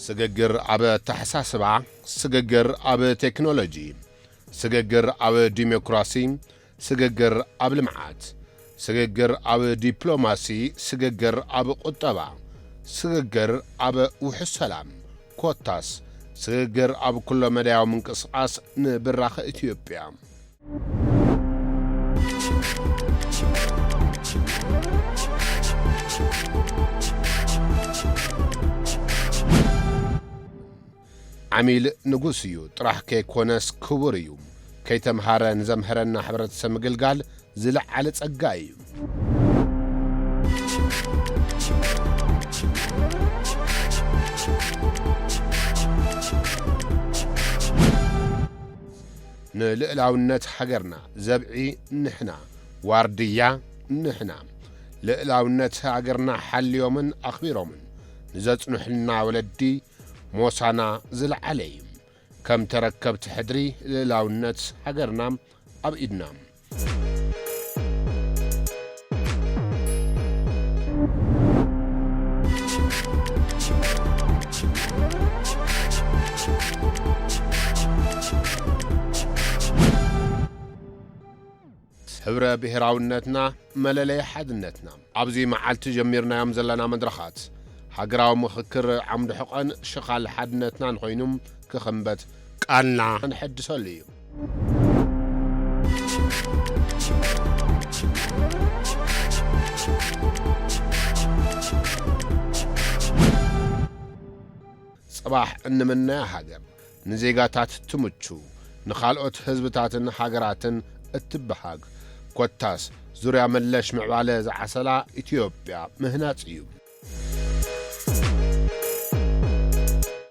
ስግግር ኣብ ኣተሓሳስባ፣ ስግግር ኣብ ቴክኖሎጂ፣ ስግግር ኣብ ዲሞክራሲ፣ ስግግር ኣብ ልምዓት፣ ስግግር ኣብ ዲፕሎማሲ፣ ስግግር ኣብ ቁጠባ፣ ስግግር ኣብ ውሑስ ሰላም፣ ኮታስ ስግግር ኣብ ኩሎ መዳያዊ ምንቅስቓስ ንብራኸ ኢትዮጵያ። ዓሚል ንጉስ እዩ፣ ጥራሕ ከይኮነስ ክቡር እዩ። ከይተምሃረ ንዘምሀረና ሕብረተሰብ ምግልጋል ዝለዓለ ጸጋ እዩ። ንልእላውነት ሃገርና ዘብዒ ንሕና፣ ዋርድያ ንሕና። ልእላውነት ሃገርና ሓልዮምን ኣኽቢሮምን ንዘጽንሑልና ወለዲ ሞሳና ዝለዓለ እዩ። ከም ተረከብቲ ሕድሪ ልእላውነት ሃገርና ኣብ ኢድና። ህብረ ብሄራውነትና መለለይ ሓድነትና። ኣብዚ መዓልቲ ጀሚርናዮም ዘለና መድረኻት ሃገራዊ ምኽክር ዓምዲ ሕቖን ሽኻል ሓድነትናን ኮይኑም ክኽንበት ቃልና ንሐድሰሉ እዩ። ጽባሕ እንምነያ ሃገር ንዜጋታት ትምቹ፣ ንኻልኦት ህዝብታትን ሃገራትን እትበሃግ፣ ኮታስ ዙርያ መለሽ ምዕባለ ዝዓሰላ ኢትዮጵያ ምህናጽ እዩ።